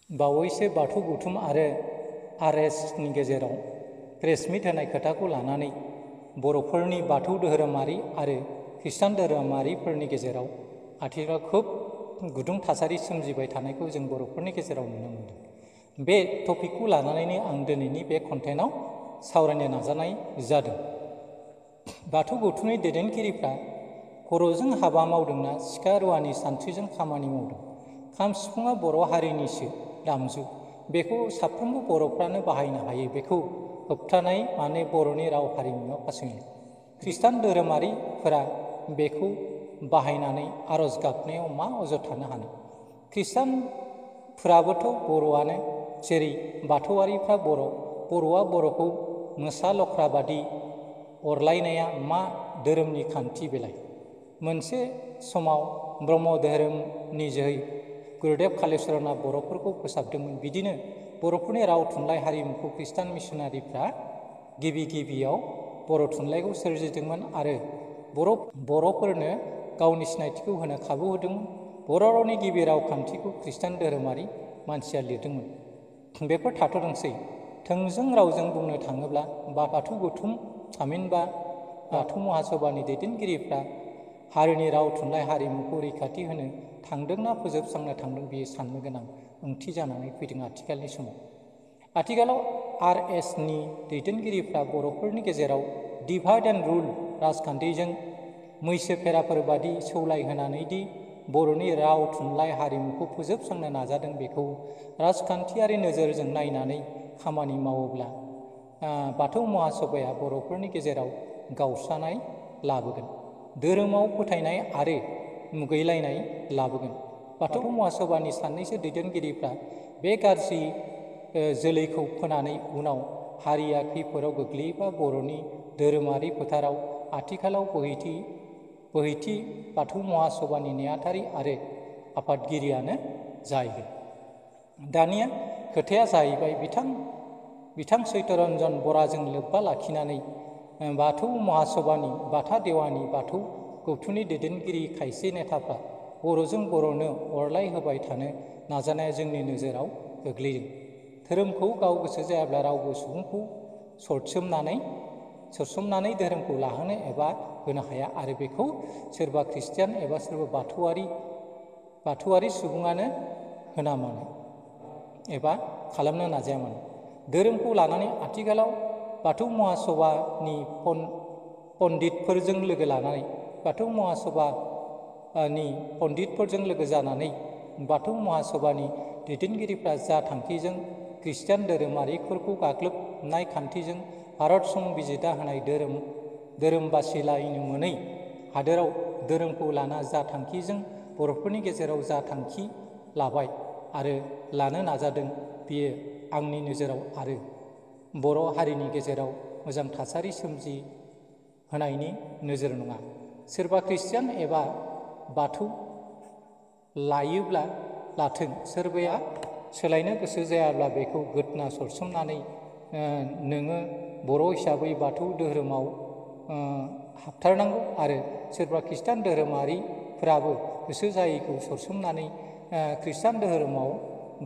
बावैसो बाथौ गौथुम आरो आरएसनि गेजेराव प्रेस मिट होनाय खोथाखौ लानानै बर'फोरनि बाथौ धोरोमारि आरो खृष्टान धोरोमारिफोरनि गेजेराव आथिखालाव खोब गुदुं थासारि सोमजिबाय थानायखौ जों बर'फोरनि गेजेराव नुनो मोनदों। बे टपिकखौ लानानैनो आं दिनैनि बे कन्टेन्टआव सावरायनो नाजानाय जादों। बाथौ गौथुमनि दैदेनगिरिफ्रा खर'जों हाबा मावदोंना सिखा रुवानि सानस्रिजों खामानि मावदों? खाम सिफुङा बर' हारिनिसो दामजु, बेखौ साफ्रोमबो बर'फ्रानो बाहायनो हायो, बेखौ होबथानाय माने बर'नि राव हारिमुआव फासयनाय। खृष्टान धोरोमारिफोरा बेखौ बाहायनानै आर'ज गाबनायाव मा अजद थानो हानो? खृष्टानफोराबोथ' बर'आनो, जेरै बाथौआरिफ्रा बर'आ बर'खौ मोसा लख्रा बादि अरलायनाया मा धोरोमनि खान्थि बेलाय? मोनसे समाव ब्रह्म धोरोमनि जोहै गुरुदेब कालिचरना बर'फोरखौ फोसाबदोंमोन। बिदिनो बर'फोरनि राव थुनलाइ हारिमुखौ खृष्टान मिसनारिफ्रा गिबियाव बर' थुनलाइखौ सोरजिदोंमोन आरो बर'फोरनो गावनि सिनायथिखौ होनो खाबु होदोंमोन। बर' रावनि गिबि रावखान्थिखौ खृष्टान धोरोमारि मानसिया लिरदोंमोन। बेफोर थाथ'दोंसै। थोंजों रावजों बुंनो थाङोब्ला बाथौ गौथुम थामहिनबा बाथौ महासभानि दैदेनगिरिफ्रा हारिनि राव थुनलाइ हारिमुखौ रैखाथि होनो थांदोंना फोजोबस्रांनो थांदों, बेयो साननो गोनां ओंथि जानानै फैदों आथिखालनि समाव। आथिखालाव आरएसनि दैदेनगिरिफ्रा बर'फोरनि गेजेराव डिभाइड एन्ड रुल राजखान्थिजों मैसो फेराफोर बादि सौलायहोनानै दि बर'नि राव थुनलाइ हारिमुखौ फोजोबस्रांनो नाजादों, बेखौ राजखान्थियारि नोजोरजों नायनानै खामानि मावोब्ला बाथौ महासभाया बर'फोरनि गेजेराव गावस्रानाय लाबोगोन, धोरोमाव फोथायनाय आरो मुगैलायनाय लाबोगोन। बाथौ महासभानि सानैसो दैदेनगिरिफ्रा बे गाज्रि जोलैखौ फोनानै उनाव हारिया खैफोदाव गोग्लैयोबा बर'नि धोरोमारि फोथाराव आथिखालाव बोहैथि बाथौ महासभानि नेहाथारि आरो आफादगिरियानो जाहैगोन। दानिया खोथाया जाहैबाय बिथां चैतरन्जन बराजों लोब्बा लाखिनानै बाथौ महासभानि बाथा देवानि बाथौ गौथुमनि दैदेनगिरि खायसे नेताफ्रा बर'जों बर'नो अरलाय होबाय थानो नाजानाया जोंनि नोजोराव गोग्लैदों। धोरोमखौ गाव गोसो जायाब्ला रावबो सुबुंखौ सोरसोमनानै धोरोमखौ लाहोनो एबा होनो हाया, आरो बेखौ सोरबा खृष्टियान एबा सोरबा बाथौआरि सुबुङानो होना मानो एबा खालामनो नाजाया मानो। धोरोमखौ लानानै आथिखालाव बाथौ महासभानि पण्डितफोरजों लोगो लानानै बाथौ लोगो जानानै बाथौ महासभानि दैदेनगिरिफ्रा जा थांखिजों खृष्टान धोरोमारिफोरखौ गाग्लोबनाय खान्थिजों भारत संबिजिदा होनाय धोरोम बासिलायनो मोनै हादोराव धोरोमखौ लाना जा थांखिजों बर'फोरनि गेजेराव जा थांखि लाबाय आरो लानो नाजादों, बियो आंनि नोजोराव आरो बर' हारिनि गेजेराव मोजां थासारि सोमजिहोनायनि नोजोर नङा। सोरबा खृष्टियान एबा बाथौ लायोब्ला लाथों, सोरबाया सोलायनो गोसो जायाब्ला बेखौ गोदना सरसोमनानै नोङो बर' हिसाबै बाथौ धोरोमाव हाबथारनांगौ आरो सोरबा खृष्टान धोरोमारिफ्राबो गोसो जायैखौ सरसोमनानै खृष्टान धोरोमाव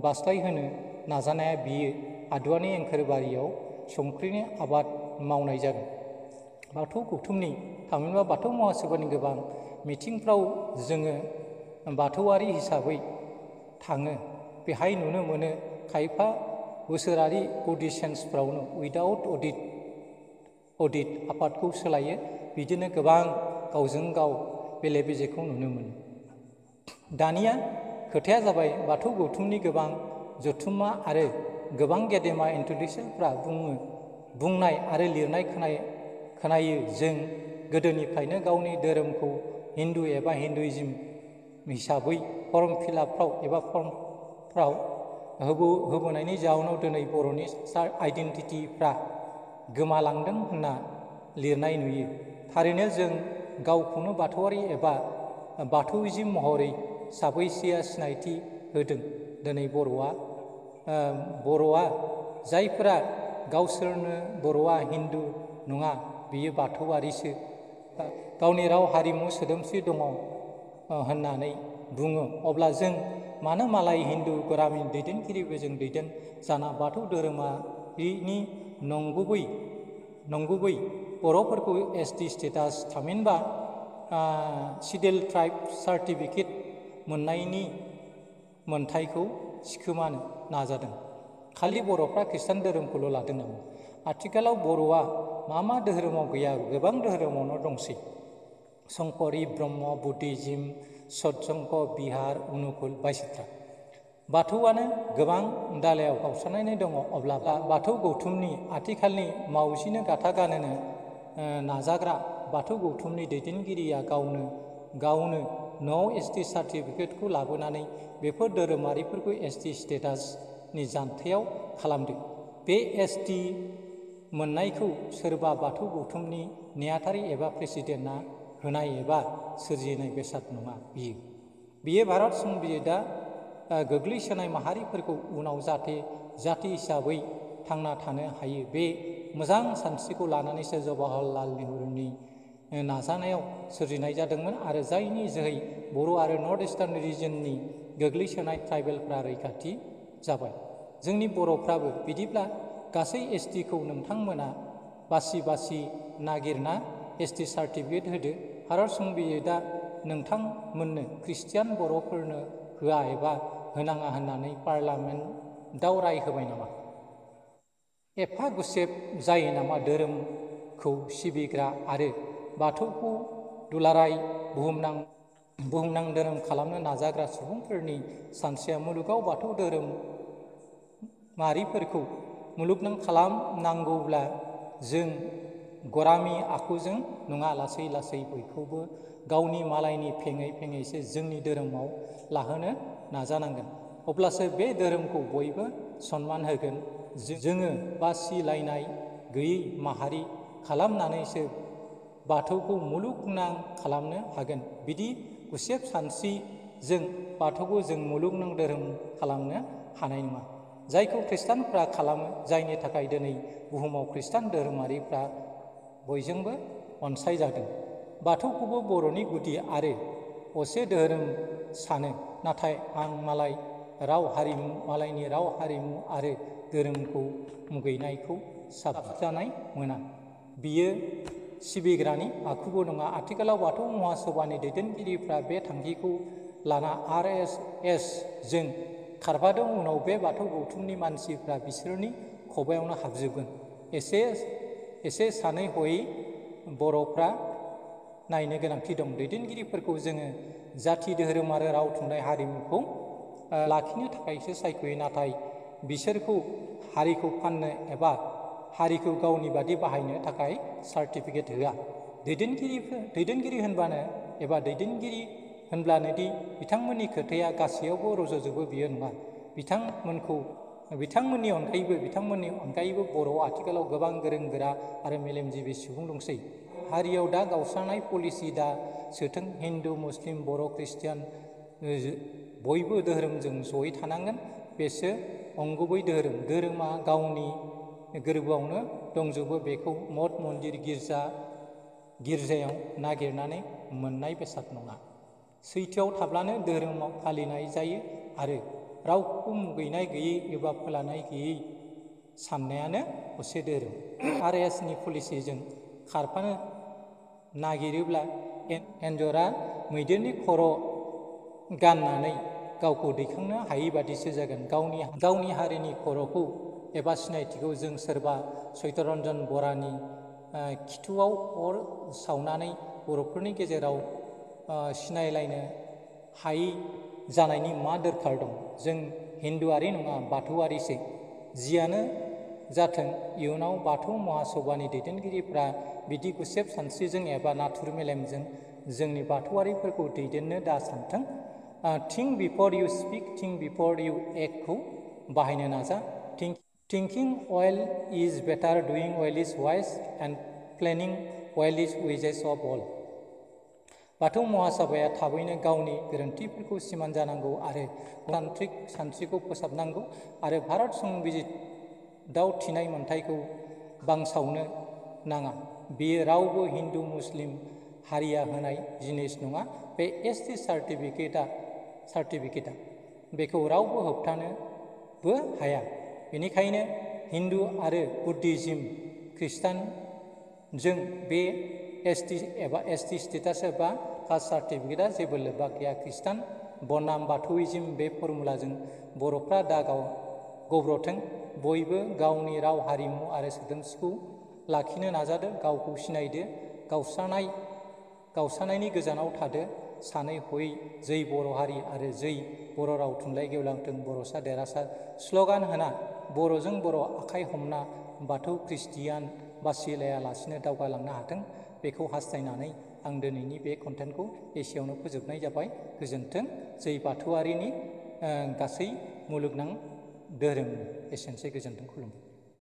बास्लायहोनो नाजानाया बियो आदुवानि एंखोरबारियाव संख्रिनि आबाद मावनाय जागोन। बाथौ गौथुमनि थामहिनबा बाथौ महासभानि गोबां मिथिंफ्राव जोङो बाथौआरि हिसाबै थाङो, बेहाय नुनो मोनो खायफा बोसोरारि अडिशन्सफ्रावनो उइदाउट अडिट आफादखौ सोलायो। बिदिनो गोबां गावजों गाव बेले बेजेखौ नुनो मोनो। दानिया खोथाया जाबाय, बाथौ गौथुमनि गोबां जथुम्मा आरो गोबां गेदेमा इन्टेलेक्सुयेलफ्रा बुंनाय आरो लिरनाय खोनायो जों गोदोनिफ्रायनो गावनि धोरोमखौ हिन्दु एबा हिन्दुइज्म हिसाबै फर्म फिलआपफ्राव एबा फर्मफ्राव होबोनायनि जाउनाव दिनै बर'नि आइडेन्टिटिफ्रा गोमालांदों होनना लिरनाय नुयो। थारैनो जों गावखौनो बाथौआरि एबा बाथौइज्म महरै साबैसेया सिनायथि होदों? दिनै बर'आ जायफोरा गावसोरनो बर'आ हिन्दु नङा, बियो बाथौआरिसो, गावनि राव हारिमु सोदोमस्रि दङ होननानै बुङो, अब्ला जों मानो मालाय हिन्दु गामिनि दैदेनगिरिबो जों दैदेन जाना बाथौ धोरोमारिनि नंगुबै बर'फोरखौ एसटि स्टेटास थामहिनबा सिडिउल ट्राइब सार्टिफिकेट मोननायनि मोन्थायखौ सिखोमानो नाजादों। खालि बर'फ्रा खृष्टान धोरोमखौल' लादों नामा? आथिखालाव बर'आ मा धोरोमाव गैया? गोबां धोरोमावनो दंसै। संकरि, ब्रह्म, बुद्धिज्म, सतसंग, बिहार, अनुकुल, बायसित्रा। बाथौआनो गोबां दालायाव गावस्रानानै दङ। अब्ला बाथौ गौथुमनि आथिखालनि मावजिनो गाथा गानहोनो नाजाग्रा बाथौ गौथुमनि दैदेनगिरिया गावनो न'आव एसटि सार्टिफिकेटखौ लाबोनानै बेफोर धोरोमारिफोरखौ एसटि स्टेटासनि जानथायाव खालामदों। बे एसटि मोननायखौ सोरबा बाथौ गौथुमनि नेहाथारि एबा प्रेसिडेन्टआ होनाय एबा सोरजिनाय बेसाद नङा। बियो भारत संबिजिदा गोग्लैसोनाय माहारिफोरखौ उनाव जाथि हिसाबै थांना थानो हायो बे मोजां सानस्रिखौ लानानैसो जवाहरलाल नेहुरुनि नाजानायाव सोरजिनाय जादोंमोन आरो जायनि जोहै बर' आरो नर्थ इस्टार्न रिजननि गोग्लैसोनाय ट्राइबेलफ्रा रैखाथि जाबाय। जोंनि बर'फ्राबो बिदिब्ला गासै एसटिखौ नोंथांमोना बासि नागिरना एसटि सार्टिफिकेट होदो। भारत संबिजिदा नोंथांमोननो ख्रिस्टियान बर'फोरनो होआ एबा होनाङा होननानै पार्लामेन्टआव राय होबाय नामा? एफा गुसेब जायो नामा धोरोमखौ सिबिग्रा आरो बाथौखौ दुलाराय बुहुमनां धोरोम खालामनो नाजाग्रा सुबुंफोरनि सानस्रिया मुलुगाव बाथौ धोरोमारिफोरखौ मुलुगनां खालामनांगौब्ला जों गरामि आखुजों नङा, लासै बयखौबो गावनि मालायनि फेङैसो जोंनि धोरोमाव लाहोनो नाजानांगोन। अब्लासो बे धोरोमखौ बयबो सनमान होगोन। जोङो बासिलायनाय गैयै माहारि खालामनानैसो बाथौखौ मुलुगनां खालामनो हागोन। बिदि गुसेब सानस्रिजों बाथौखौ जों मुलुगनां धोरोम खालामनो हानाय नङा, जायखौ खृष्टानफ्रा खालामो, जायनि थाखाय दिनै बुहुमाव खृष्टान धोरोमारिफ्रा बयजोंबो अनसायजादों। बाथौखौबो बर'नि गुदि आरो असे धोरोम सानो, नाथाय आं मालायनि राव हारिमु आरो धोरोमखौ मुगैनायखौ साबजानाय मोना। बियो सिबिग्रानि आखुबो नङा। आथिखालाव बाथौ महासभानि दैदेनगिरिफ्रा बे थांखिखौ लाना RSS जों खारफादों। उनाव बे बाथौ गौथुमनि मानसिफ्रा बिसोरनि खबायावनो हाबजोबगोन। एसे सानै हयै बर'फ्रा नायनो गोनांथि दं। दैदेनगिरिफोरखौ जोङो जाथि, धोरोम आरो राव, थुनलाइ, हारिमुखौ लाखिनो थाखायसो सायख'यो, नाथाय बिसोरखौ हारिखौ फाननो एबा हारिखौ गावनि बादि बाहायनो थाखाय सार्टिफिकेट होआ। दैदेनगिरि होनब्लानो दि बिथांमोननि खोथाया गासैयावबो रज'जोबो बियो नङा। बिथांमोननि अनगायैबो बर'आव आथिखालाव गोबां गोरों गोरा आरो मेलेमजिबि सुबुं दंसै। हारियाव दा गावस्रानाय पलिसि दा सोथों। हिन्दु, मुस्लिम, बर', ख्रिस्टियान बयबो धोरोमजों जयै थानांगोन। बेसो अंगुबै धोरोम। धोरोमा गावनि गोरबोआवनो दंजोबो। बेखौ मठ मन्दिर गिर्जायाव नागिरनानै मोननाय बेसाद नङा। सैथोआव थाब्लानो धोरोमाव फालिनाय जायो आरो रावखौबो मुगैनाय गैयै एबा फोलानाय गैयै साननायानो असे धोरोम। RSSनि पलिसिजों खारफानो नागिरोब्ला एन्जरा मैदेरनि खर' गाननानै गावखौ दैखांनो हायै बादिसो जागोन। गावनि हारिनि खर'खौ एबा सिनायथिखौ जों सोरबा चैतरन्जन बरानि खिथुआव अर सावनानै बर'फोरनि गेजेराव सिनायलायनो हायै जानायनि मा दरखार दं? जों हिन्दुआरि नङा, बाथौआरिसो। जियानो जाथों, इयुनाव बाथौ महासभानि दैदेनगिरिफ्रा बिदि गुसेब सानस्रिजों एबा नाथुर मेलेमजों जोंनि बाथौआरिफोरखौ दैदेननो दा सानथों। Think before you speak, think before you एक्टखौ बाहायनो नाजा। Thinking well is better, doing well is wise, and planning well is wisest of all. Bathou महासभाया थाबैनो गावनि गोरोन्थिफोरखौ सिमान जानांगौ आरो तान्त्रिक सानस्रिखौ फोसाबनांगौ आरो भारत संबिजिदाव थिनाय मोन्थायखौ बांसावनो नाङा। बेयो रावबो हिन्दु मुस्लिम हारिया होनाय जिनिस नङा। बे एसटि सार्टिफिकेटआ बेखौ रावबो होबथानोबो हाया। बेनिखायनो हिन्दु आरो बुद्धिज्म खृष्टानजों बे एसटि एबा एसटि स्टेटास एबा कास्ट सार्टिफिकेटआ जेबो लोब्बा गैया। खृष्टान बनाम बाथौइज्म बे फर्मुलाजों बर'फ्रा दा गब्रथों। बयबो गावनि राव हारिमु आरो सोदोमस्रिखौ लाखिनो नाजादो, गावखौ सिनायदो, गावस्रानायनि गोजानाव थादो। सानै हयै जै बर' हारि आरो जै बर' राव थुनलाइ गेवलांथों, बर'सा देरहासार स्ल'गान होना बर'जों बर' आखाइ हमना बाथौ खृष्टियान बासिलायालासिनो दावगालांनो हाथों, बेखौ हास्थायनानै आं दिनैनि बे कन्टेन्टखौ एसेयावनो फोजोबनाय जाबाय। गोजोन्थों। जै बाथौआरिनि गासै मुलुगनां धोरोम। एसेनोसै। गोजोन्थों। खुलुमबाय।